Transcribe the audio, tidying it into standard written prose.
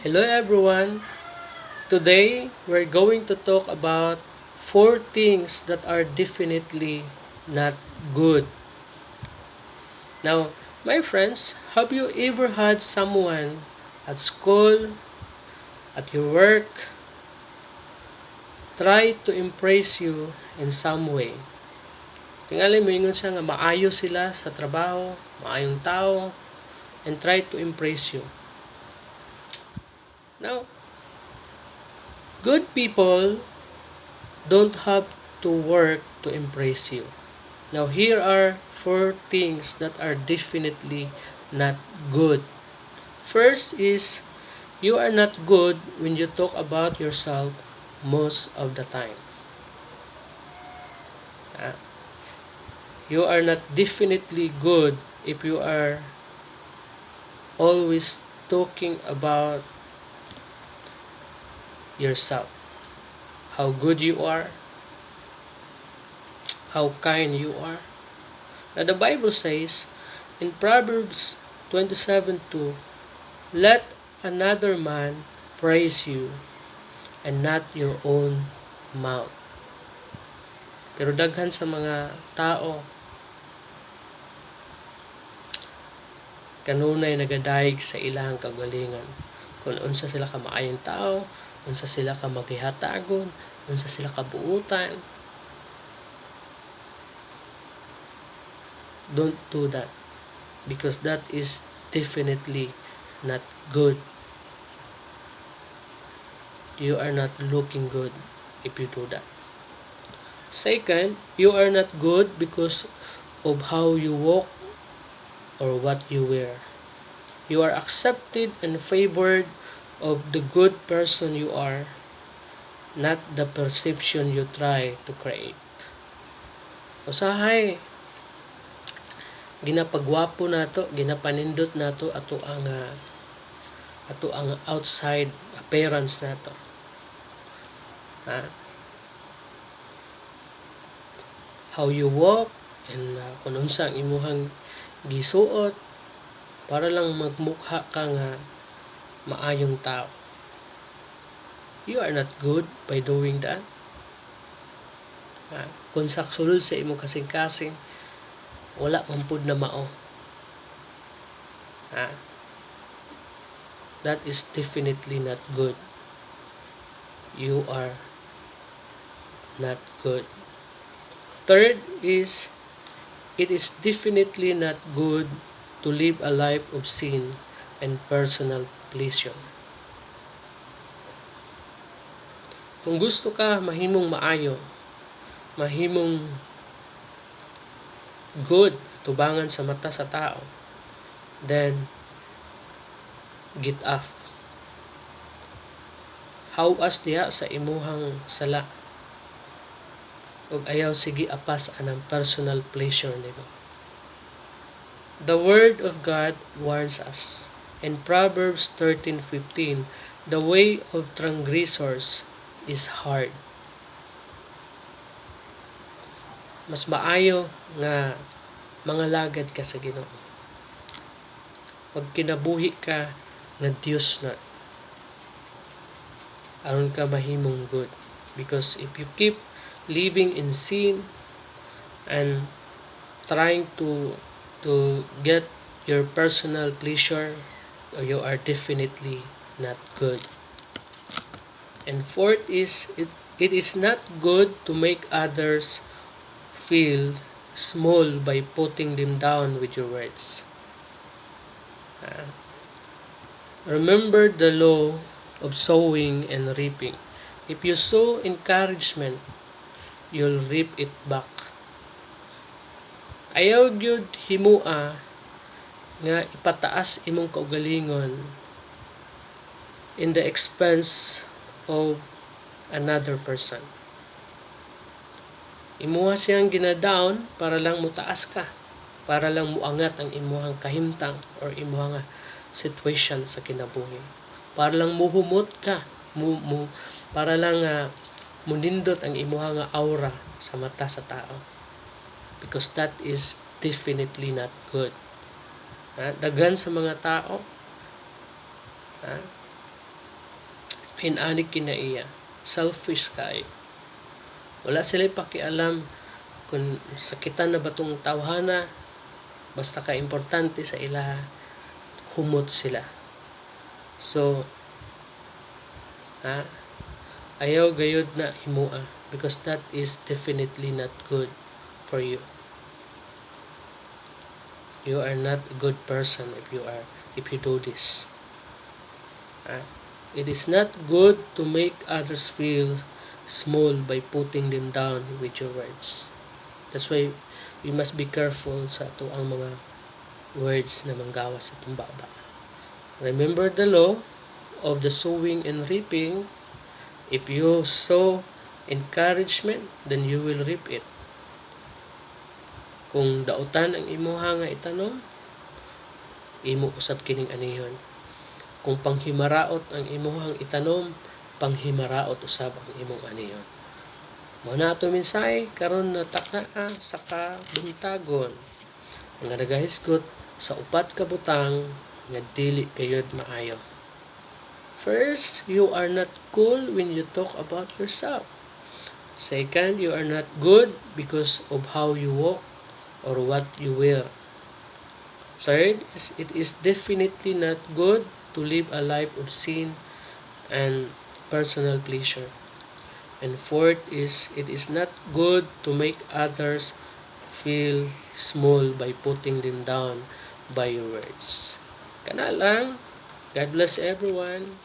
Hello everyone. Today we're going to talk about four things that are definitely not good. Now, my friends, have you ever had someone at school, at your work, try to impress you in some way? Tingali moingon siya nga maayo sila sa trabaho, maayong tao, and try to impress you. Now, good people don't have to work to impress you. Now, here are four things that are definitely not good. First is, you are not good when you talk about yourself most of the time. You are not definitely good if you are always talking about yourself. How good you are, how kind you are. Now the Bible says in Proverbs 27:2, "Let another man praise you and not your own mouth." Pero daghan sa mga tao kanunay nagadayeg sa ilang kagalingon. Kung unsa sila ka maayong tao, unsa sila ka maghihatagon, unsa sila ka buutan. Don't do that, because that is definitely not good. You are not looking good if you do that. Second, you are not good because of how you walk or what you wear. You are accepted and favored of the good person you are, not the perception you try to create. Usahay, ginapagwapo nato, ginapanindot nato ato ang outside appearance nato. Ha? How you walk and kung unsa ang imuhang gisuot para lang magmukha ka nga maayong tao. You are not good by doing that. Ha? Kung sa sulod sa imong kasing-kasing, wala man pud na mao. Ha? That is definitely not good. You are not good. Third is, it is definitely not good to live a life of sin and personal pleasure. Kung gusto ka mahimong maayo, mahimong good, tubangan sa mata sa tao, then get up. Hawas diha sa imuhang sala. Ug ayaw sige apas anang personal pleasure nimo. The word of God warns us. In Proverbs 13:15, "The way of transgressors is hard." Mas maayo nga mangalagad ka sa Ginoo. Pagkinabuhi ka nga Dios na aron ka mahimong good. Because if you keep living in sin and trying to get your personal pleasure, you are definitely not good. And fourth is, it is not good to make others feel small by putting them down with your words. Remember the law of sowing and reaping. If you sow encouragement, you'll reap it back. Ayaw gyud himua nga ipataas imong kaugalingon in the expense of another person. Imuha siyang gina-down para lang mutaas ka, para lang muangat ang imuhang kahimtang or imuhang situation sa kinabuhi. Para lang muhumot ka, para lang munindot ang imuhang aura sa mata sa tao. Because that is definitely not good. Ha? Daghan sa mga tao, ha? Inani kinaiya, selfish kay. Wala sila pakialam kung sakitan na ba tong tawhana, basta ka importante sa ilaha, humot sila. So, ha, ayaw gayod na himua because that is definitely not good for you. You are not a good person if you do this. Ha? It is not good to make others feel small by putting them down with your words. That's why we must be careful sa atoang mga words na manggawas sa atong baba. Remember the law of the sowing and reaping. If you sow encouragement, then you will reap it. Kung dautan ang imuha nga itanom, imo usab kining anihon. Kung panghimaraot ang imuhang itanom, panghimaraot usab ang imong anihon. Mao na ato mensahe karon na taknaa sa kabuntagon nga nagahisgot sa upat ka butang nga dili kayod maayo. First, you are not cool when you talk about yourself. Second, you are not good because of how you walk or what you wear. Third, is it is definitely not good to live a life of sin and personal pleasure. And fourth is it is not good to make others feel small by putting them down by your words. Kana lang. God bless everyone.